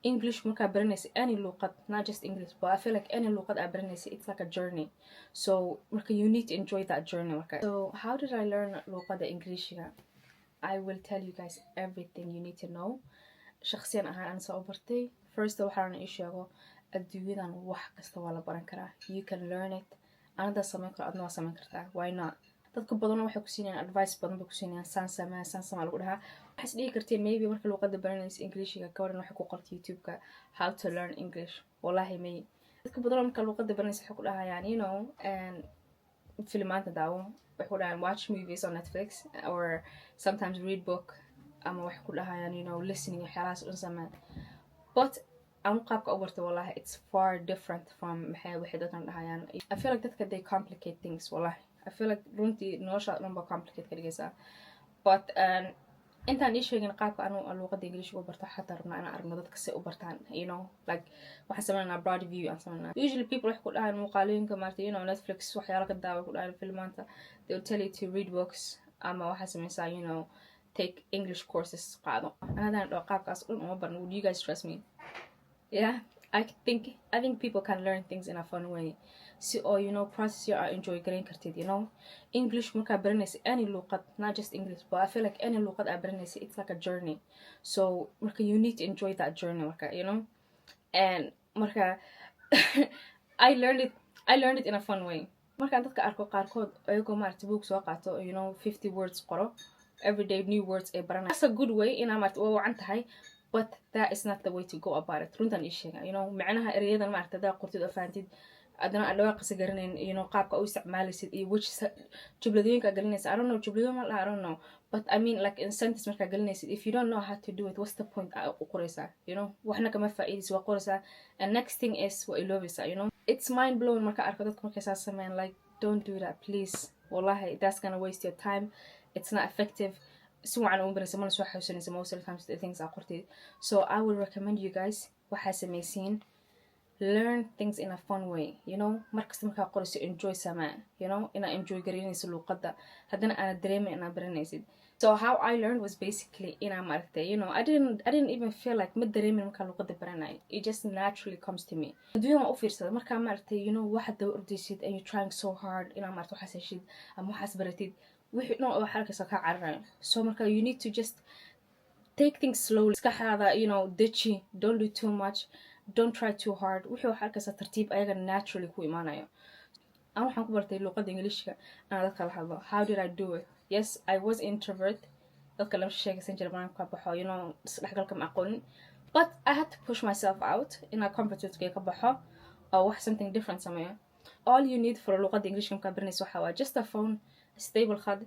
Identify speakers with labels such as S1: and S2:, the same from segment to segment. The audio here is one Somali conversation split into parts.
S1: English markaa baranaysa, any luuqad, not just English, but I feel like any luuqad aa baranaysa, it's like a journey. So marka you need to enjoy that journey. Marka, so how did I learn luuqada Inglishiga? I will tell you guys everything you need to know. Shaqsiyan ahaan aan soo bartay. First, waxaan ii sheego, adduunyadan wax kasta waa la baran karaa. You can learn it. Anadaa samayn karo, adna waa samayn kartaa. Why not? Dadka badan waxay ku siinayaan advice badan bay ku siinayaan, "Saan samee, saan samee," lagu dhahaa. Waxaa is dhihi karteen maybe marka luuqada baranaysa Inglishiga, gabaran waxay ku qortay YouTube-ka "how to learn English". Wallahi may dadka badan marka luuqada baranaysa waxay ku dhahayaan, "Filimaanta daawo." Waxay ku dhahayaan, "Watch movies on Netflix," or sometimes "read book," ama waxay ku dhahayaan, "listening," waxyaalahaas dhan samee. But anu qaabka u bartay, wallahi, it's far different from maxay waxay dadkan dhahayaan. I feel like dadka, they complicate things. Wallahi, I feel like runtii nolosha dhan ba complicate ka dhigaysaa. But intaan ii sheegin qaabka anu luuqada Ingiliishka u barto, xataa rabnaa inaan aragno dadka si u bartaan. Like waxaan sameynaa broad view aan sameynaa. Usually people waxay ku dhahaan muuqaalooyinka maarta, "Netflix waxyaalo ka daawa," ku dhahaan, filmaanta. They will tell you to read books, ama waxaa sameysaa, take English courses qaado. Anadaan dhaho qaabkaas dhan uma baran. Would you guys trust me? Yeah, I think people can learn things in a fun way, si oo process yar aa enjoy garayn kartid. English markaa baranaysa, any luuqad, not just English, but I feel like any luuqad aa baranaysa, it's like a journey. So marka you need to enjoy that journey. Marka and marka I learned it in a fun way. Markaan dadka arko qaarkood ayagoo maaragtay book soo qaato, 50 words qoro every day, new words ay baranaya, that's a good way inaa maaragtay waa wacan tahay, but that is not the way to go about it. Runtan ii sheega, macnaha ereyadan maaragtay haddaa qortid oo fahantid, haddana aad dhawaaqisa garanayn, qaabka u isticmaalaysid iyo which jumladooyinka gelinaysa. I don't know, jumladooyin ma laha, I don't know, but I mean, like in sentence markaa gelinaysid, if you don't know how to do it, what's the point aa u qoraysaa? Waxna kama faa'iidaysa. Waa qoraysaa and next thing is waa iloobaysaa. It's mind blowing marka arko dadka markay saas sameeyaan. Like, don't do that, please. Wallahi, that's gonna waste your time. It's not effective. Si wacan uma baranaysa, mana soo xasuusanaysa most of the times the things aa qortid. So I will recommend you guys, waxaa samaysiin, learn things in a fun way. Markasta markaa qorayso, enjoy samee, inaa enjoy garaynayso luuqadda, haddana aana dareemin inaa baranaysid. So how I learned was basically inaa maaragtay, I didn't even feel like, ma dareemin markaa luuqadda baranayo. It just naturally comes to me. Adduunya waan u fiirsada markaa maaragtay, waxaad daba ordaysid and you're trying so hard inaa maaragtay waxaas heshid ama waxaas baratid, wixii dhan oo waxaa kaa cararayo. So marka you need to just take things slowly. Maskaxdaada deji. Don't do too much, don't try too hard. Wixii waxaa arkaysaa tartiib ayaga naturally ku imaanayo. An waxaan ku bartay luuqadda Ingiliishka anaa dadka la hadlo. How did I do it? Yes, I was introvert. Dadka lama sheekaysan jiray, banaanka ka baxo, isdhexgalka ma aqoonin, but I had to push myself out inaa comfort zone ka baxo oo wax something different sameeyo. All you need for luuqadda Ingiliishka markaa baranaysa waxaa waa just a phone, stable khad,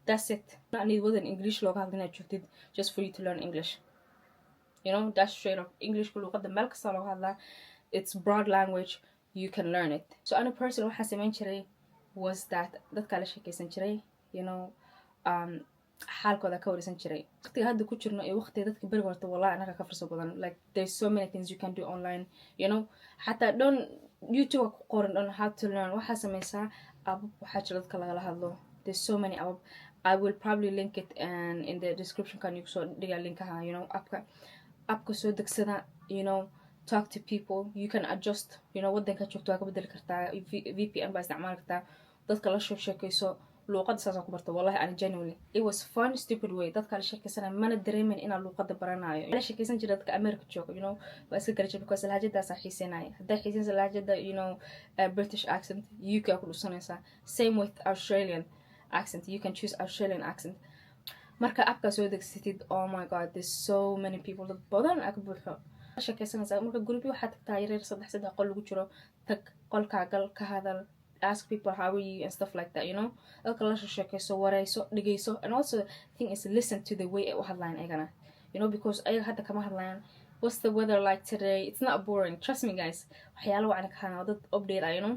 S1: that's it. Not need wadan English looga hadla inaad joogtid just for you to learn English. That's straight up. Englishka luuqadda meel kasta looga hadlaa. It's broad language, you can learn it. So ana person waxaan samayn jiray was that dadkaa la sheekaysan jiray, xaalkooda ka wareysan jiray. Waqtiga hadda ku jirno iyo waqtiga dadka beriga horta, wallahi, anaga ka furso badan. Like, there's so many things you can do online. Xataa dhon YouTube ku qoran dhon how to learn. Waxaa sameysaa app waxaa jira dadka lagala hadlo. There's so many app. I will probably link it and in the description kan igu soo dhiga linkaha, appka soo degsada, talk to people. You can adjust, wadanka joogto waa ka bedeli kartaa, VPN baa isticmaali kartaa. Dadka la sheekeyso. Luuqadda saasaan ku barta. Wallahi, ani genuinely, it was fun stupid way. Dadka la sheekeysanaya, mana dareemin inaan luuqadda baranayo. La sheekeysan jira dadka America jooga, waa iska gara jira because lahjadaasaa xiiseynaya. Haddaa xiiseynaysa lahjada, British accent, UK aa ku dhusanaysaa. Same with Australian accent, you can choose Australian accent. Marka appkaa soo degsatid, oh my God, there's so many people, dad badan aa ka buuxo sheekeysanaysaa. Marka gurubyo waxaa tagtaa yaryar, saddex saddex qol lagu jiro. Tag qolkaa, gal, ka hadal, ask people how are you and stuff like that. Dadka la sheekeyso, wareyso, dhegeyso. And also thing is, listen to the way ay u hadlayaan ayagana, because ayaga hadda kama hadlayaan "What's the weather like today?" It's not boring, trust me, guys. Waxyaalo wacan ka hadlaan, dad update ah.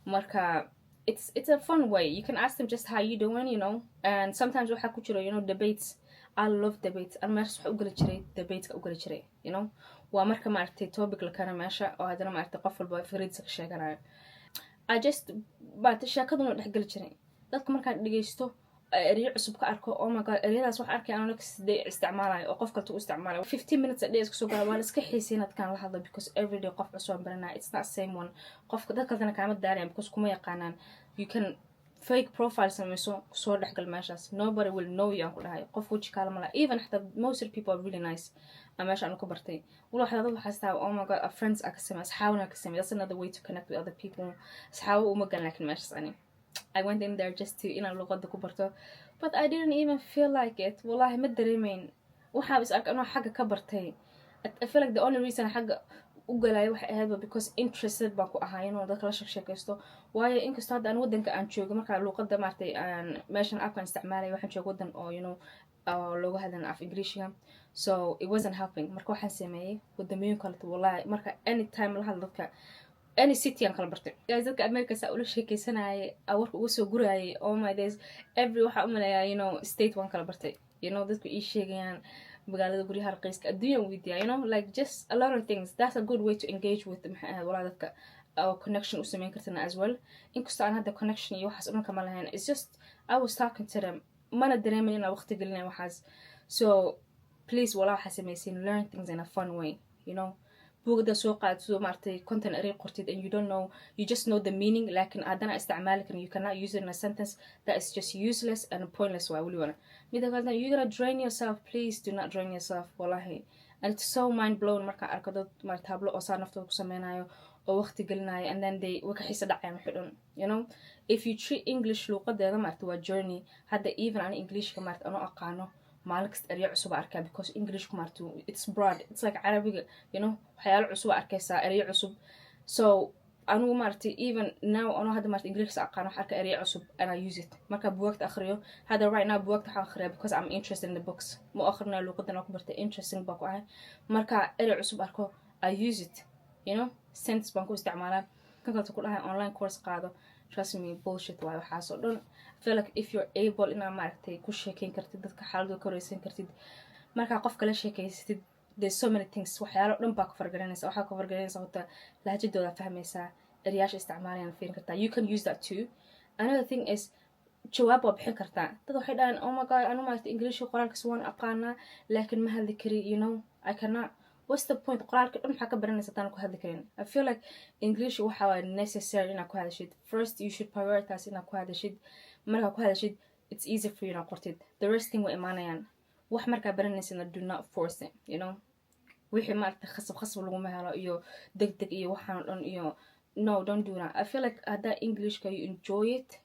S1: Marka it's a fun way. You can ask them just how you doing. And sometimes waxaa ku jiro debates. I love debates. An meeshas waxa u geli jiray debateka u geli jiray. Waa marka maaragtay topic la kana meesha oo haddana maaragtay qof walba fikradiisa ka sheeganayo. I just maaragtay sheekaduna dhex geli jiray dadka markaan dhegeysto. Eryo cusub ka arko, oh my God, eryadaas wax arkay anoo next day isticmaalayo oo qof kalta u isticmaalayo. 15 minutes a day isku soo gala, waa la iska xiisay dadkaan la hadlo, because every day qof cusub aan baranaya. It's not same one. Qofka dad kaltana kaama daalayan because kuma yaqaanaan. You can fake profile samayso, soo dhexgal meeshaas. Nobody will know you, aan ku dhahay. Qof weji kaala mala. Even xataa most of people are really nice. Aan meesha anu ka bartay wala waxaa dad waxaa istaa, oh my God, a friends aa ka samey, asxaabna ka samey. That's another way to connect with other people. Asxaabo uma galan, laakiin meeshaas ani I went in there just to inaan luqada ku barto, but I didn't even feel like it. Wallahi ma dareemeyn. Waxaa is arka anoo xagga ka bartay. I feel like the only reason xagga u galaayo waxay ahaydba because interested baan ku ahaa inuu dadka la sheeksheekaysto, waayo inkastoo hadda aan wadanka aan joogo, markaa luuqada maaragtay aan meeshan appkan isticmaalay, waxaan jooga wadan oo oo looga hadlan af Ingiriishiga, so it wasn't helping. Marka waxaan sameeyey wadamooyin kaleto. Wallahi marka anytime la hadlo dadka, any city aan kala bartay, guys, dadka America saa ula sheekeysanayay, warka uga soo gurayay, oh my days, every waxaa u maleeyaa state waan kala bartay. Dadku ii sheegayaan magaalada, guryaha raqiiska, adduunya weydiiya, like just a lot of things. That's a good way to engage with, maxay ahayd, walaa dadka oo connection u sameyn kartana as well. Inkastoo aan hadda connection iyo waxaas dhan kama lahayn, it's just I was talking to them, mana dareemin inaan waqti gelinay waxaas. So please, walaa waxaa samaysiin, learn things in a fun way. Buugada soo qaadso, maaragtay, 50 erey qortid and you don't know, you just know the meaning, laakiin haddana isticmaali karin, you cannot use it in a sentence. That is just useless and pointless. Waa welibana mida kalena, you gonna drain yourself. Please do not drain yourself, wallahi. And it's so mind blown markaan arko dad maarata hablo oo saa naftooda ku sameynayo oo waqti gelinayo, and then they way ka xiisa dhacayaan wixii dhan. If you treat English, luuqadeeda maarata, waa journey. Hadda even ani Englishka maarata anoo aqaano, maalin kasta eryo cusub arkaa, because Englishku maarata it's broad, it's like Carabiga, waxyaalo cusub arkaysaa, eryo cusub. So anigu maaragtay, even now anoo hadda maarata Englishka aqaan, wax arka eryo cusub and I use it. Marka buugagta akhriyo, hadda right now buugagta waxaan akhriyaa because I'm interested in the books. Ma akhrinayo luuqadan oo ku bartay, interesting baa ku ahay. Marka erey cusub arko, I use it, sentence baan ku isticmaalaa. Kan kaleta ku dhahay online course qaado, trust me, bullshit waayo waxaas oo dhan. I feel like if you're able inaa maaragtay ku sheekeyn kartid dadka, xaaladooda ka wareysan kartid, markaa qof kala sheekeysatid, there's so many things, waxyaalo dhan baa ka fargaranaysa. Waxaa ka fargaranaysa horta lahjadooda fahmaysaa, eryaasha isticmaalayaan fiirin kartaa. You can use that too. Another thing is jawaab waa bixin kartaa. Dad waxay dhahaan, "Oh my God, anu maaragtay Ingiliishka qoraalkiisa waan aqaanaa, laakiin ma hadli kari, I cannot." What's the point? Qoraalka dhan maxaa ka baranaysa haddaan ku hadli karin? I feel like English waxa waa necessary inaad ku hadashid. First you should prioritize inaad ku hadashid. Markaa ku hadashid, it's easy for you inaad qortid. The rest thing way imaanayaan. Wax markaa baranaysidna, do not force it. Wixii maaragtay khasab khasab laguma helo iyo deg deg iyo waxaan dhan iyo no, don't do that. I feel like haddaa Englishka you enjoy it,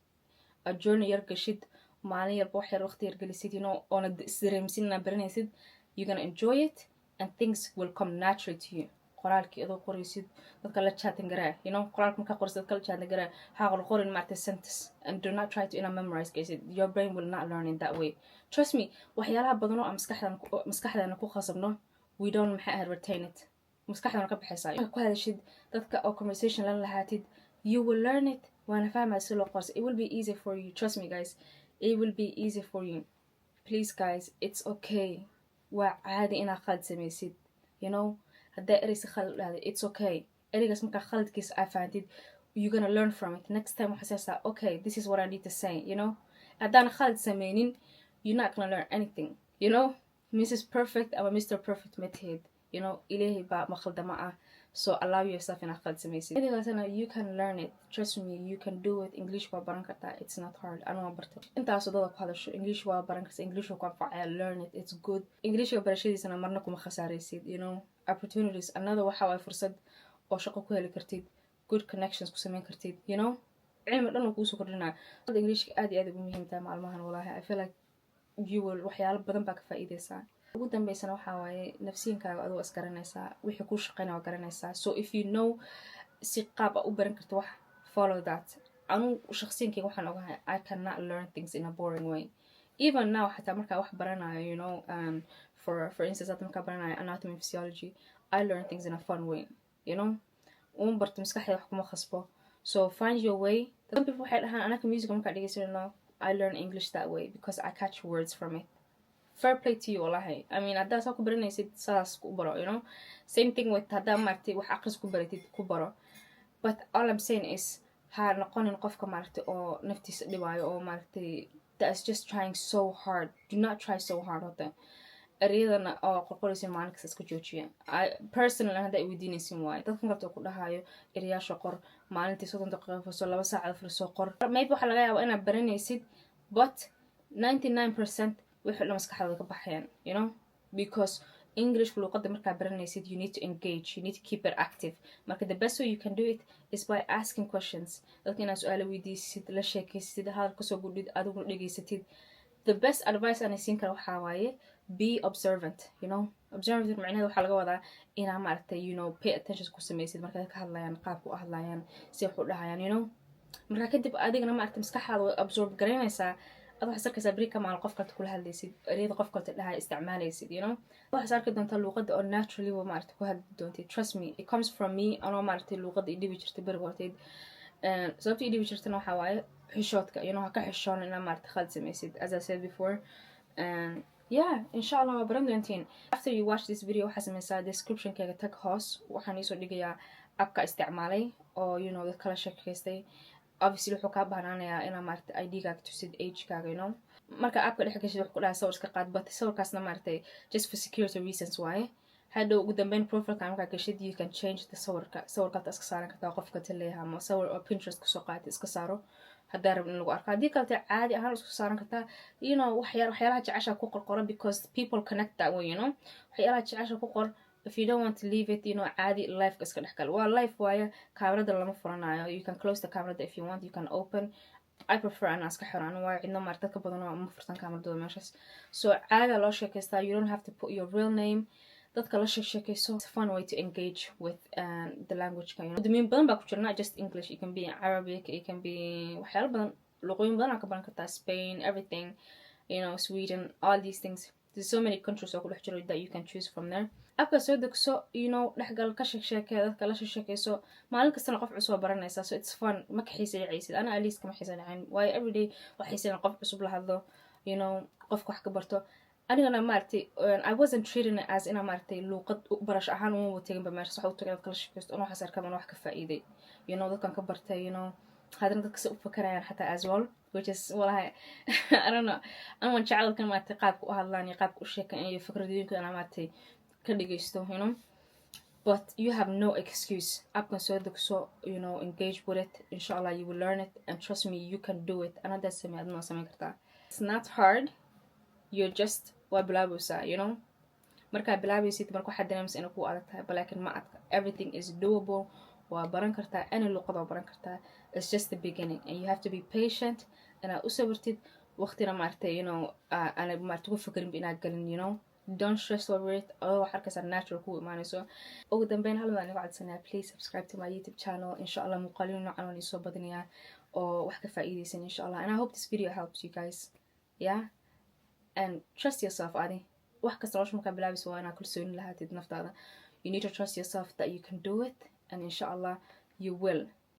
S1: a journey yar gashid, maalin yarba wax yar waqti yar gelisid, oona isdareemsin inaad baranaysid, you're gonna enjoy it and things will come naturally to you. Qoraalkii adoo qoraysid, dadka la chatting garaa, qoraalka markaa qoraysid, dadka la chatting garaa, ha qor qorin maaragtay sentence, and do not try to inaa memorize gaysid. Your brain will not learn in that way, trust me. Waxyaalaha badan oo aan maskaxdeena ku khasabno, we don't, maxay ahayd, retain it. Maskaxdana ka baxaysaa. Marka ku hadashid dadka oo conversation la lahaatid, you will learn it, waana fahmaya si loo qorsa. It will be easy for you, trust me guys, it will be easy for you. Please guys, it's okay, waa caadi inaad khalad samaysid. Haddaa erey si khalad u dhahday, it's okay. Ereygaas markaa khaladkiisa aa fahantid, you're gonna learn from it. Next time waxaa saysaa, "Okay, this is what I need to say." Haddaan khalad sameynin, you're not gonna learn anything. Mrs Perfect ama Mr Perfect ma tihid. Ilaahay baa maqaldama ah, so allow yourself inaad khalad samaysid. Midigaasna you can learn it, trust me, you can do it. English waa baran kartaa, it's not hard. Anu waa bartay intaasoo dada ku hadasho. English waa baran kartaa, English waa ku anfacaya. Learn it, it's good. Englishka barashadiisana marna kuma khasaaraysid. Opportunities another waxa waay fursad oo shaqo ku heli kartid, good connections ku samayn kartid, cilmi dhan oo kuusoo kordhinaya. Englishka aad iyo aad ugu muhiim tahay maalmahan. Walahi I feel like you will, waxyaalo badan baa ka faa'iideysaa. Ugu dambeysana waxaa waaye nafsiyinkaaga adoo is garanaysaa, wixii kuu shaqeynaya waa garanaysaa. So if you know si qaab a u baran karto wax, follow that. Anuu shaqsiyankayga waxaan ogahay I cannot learn things in a boring way. Even now xataa markaa wax baranayo, for instance hadda markaa baranayo anatomy, physiology, I learn things in a fun way. Uma barto, maskaxda wax kuma khasbo. So find your way. Some people waxay dhahaan, "Anaka music markaa dhegeysanayno." I learn English that way because I catch words from it. Fair play to you, wallahi. I mean, haddaa saa ku baranaysid, saas ku baro. Same thing with haddaa maaragtay wax aqris ku baratid, ku baro. But all I'm saying is ha noqonin qofka maaragtay oo naftiisa dhibaayo oo maaragtay That is just trying so hard. Do not try so hard. Horta ereyadana oo qorqoraysin maalin kasta iska joojiya. Personally, hadda ay weydiinaysin waaye, dadkan kalta ku dhahayo ereyaasha qor maalintii 30 daqiiqo furso, 2 saacad furso, qor. Maybe waxaa laga yaabaa inaad baranaysid, but 99% wixii dhan maskaxdooda ka baxayaan, because English luuqada markaa baranaysid, you need to engage, you need to keep it active. Marka the best way you can do it is by asking questions. Dadka inaad su-aalo weydiisid, la sheekaysid, hadal kasoo gudhid, adiguna dhegeysatid. The best advice aan siin kara waxaa waaye, be observant. Observant macnaheed waxaa laga wadaa inaa, maaragtay, pay attention ku sameysid markay ka hadlayaan, qaabka u hadlayaan, si wax u dhahayaan. Markaa kadib adigana, maaragtay, maskaxaada way absorb garaynaysaa. Ad waxaad arkaysaa beri ka maal qof kalta kula hadlaysid, ereyada qof kalta dhahaya isticmaalaysid. Waxaad arki doontaa luuqada oo naturally wa, maaragtay, ku hadli doontid. Trust me, it comes from me. Anoo, maaragtay, luuqada i dhibi jirtay beriga horteyd. Sababta i dhibi jirtana waxaa waaye xishoodka. Ha ka xishoon inaa, maaragtay, khalad samaysid. As I said before, yeah, insha Allah waa baran doontiin. After you watch this video, waxaa sameysaa, descriptionkayga tag hoos, waxaan iisoo dhigayaa appka isticmaalay oo dad kala sheekaystay. Obviously wuxuu kaa bahnaanayaa inaa, maaragtay, ID-gaaga tusid, agekaaga. Marka appka dhex gashid, wuxuu ku dhahaa sawir iska qaad, but sawirkaasna, maaragtay, just for security reasons waaye. Hadhow ugu dambeyn profileka markaa gashid, you can change the sawirka. Sawir kalta iska saaran kartaa, qof kalta leeyahay, ama sawir oo Pinterest kusoo qaatay iska saaro haddaa rabin in lagu arko. Haddii kalete, caadi ahaan isku saaran kartaa. Waxyaalaha jecesha ku qorqoro, because people connect that way. Waxyaalaha jecesha ku qor. If you don't want to leave it, caadi liveka iska dhex gal. Waa live waaye, kaamirada lama furanayo. You can close the camera if you want, you can open. I prefer anaa iska xiro anu, waayo cidno, maarta, dadka badan oo ma furtan kaamiradooda meeshaas. So caada loo sheekaystaa. You don't have to put your real name. Dadka la sheekayso. It's a fun way to engage with the language. Wadamooyin badan baa ku jira, not just English. It can be Arabic, it can be waxyaalo badan, luqooyin badan aa ka baran kartaa, Spain, everything, Sweden, all these things. There's so many countries oo ku dhex jiro that you can choose from there. Appka soo degso, dhexgal, ka sheeksheekee, dadka la sheekeyso. Maalin kastana qof cusub baranaysaa, so it's fun. Ma ka xiisa dhacaysid. Ana at least kama xiisa dhacin, waayo everyday wax xiisa qof cusub la hadlo, qofka wax ka barto. Anigana, maaragtay, I wasn't treating it as inaa, maaragtay, luuqad barasho ahaan uma teginba meeshas. Waxa u tagay dadka la sheekaysto on waxaas arkaa wax ka faa'iiday, dadkan ka bartay, haddana dadka si u fakarayaan xataa as well, which is, walahi, I don't know, anu waan jecel dadkan, maaragtay, qaabka u hadlaan iyo qaabka u sheekan iyo fikradooyinka inaa, maaragtay, ka dhegeysto. But you have no excuse. Appkan soo degso, engage with it. Inshallah you will learn it, and trust me, you can do it. And haddaad samey, adna waa samayn kartaa. It's not hard. You're just waa bilaabaysaa. Markaa bilaabaysid, marka waxaad dareemaysa inay ku adag tahay, but laakiin ma adka. Everything is doable. Waa baran kartaa, any luqad waa baran kartaa. It's just the beginning and you have to be patient, inaad u sabirtid waqtina, maaragtay, aana, maaragtay, ku fikirin inaad galin. Don't stress over it. Adoo wax arkaysaa natural kugu imaanayso. Ugu dambeyn, hal mid aan igu codsanaya: please subscribe to my YouTube channel. Insha Allah muuqaalin noocan waan isoo badinayaa oo wax ka faa'iidaysan, insha Allah. And I hope this video helps you guys. Yeah, and trust yourself. Adi wax kasta nolosha markaa bilaabaysa, waa inaad kalsooni lahaatid naftaada. You need to trust yourself that you can do it, and insha Allah you will.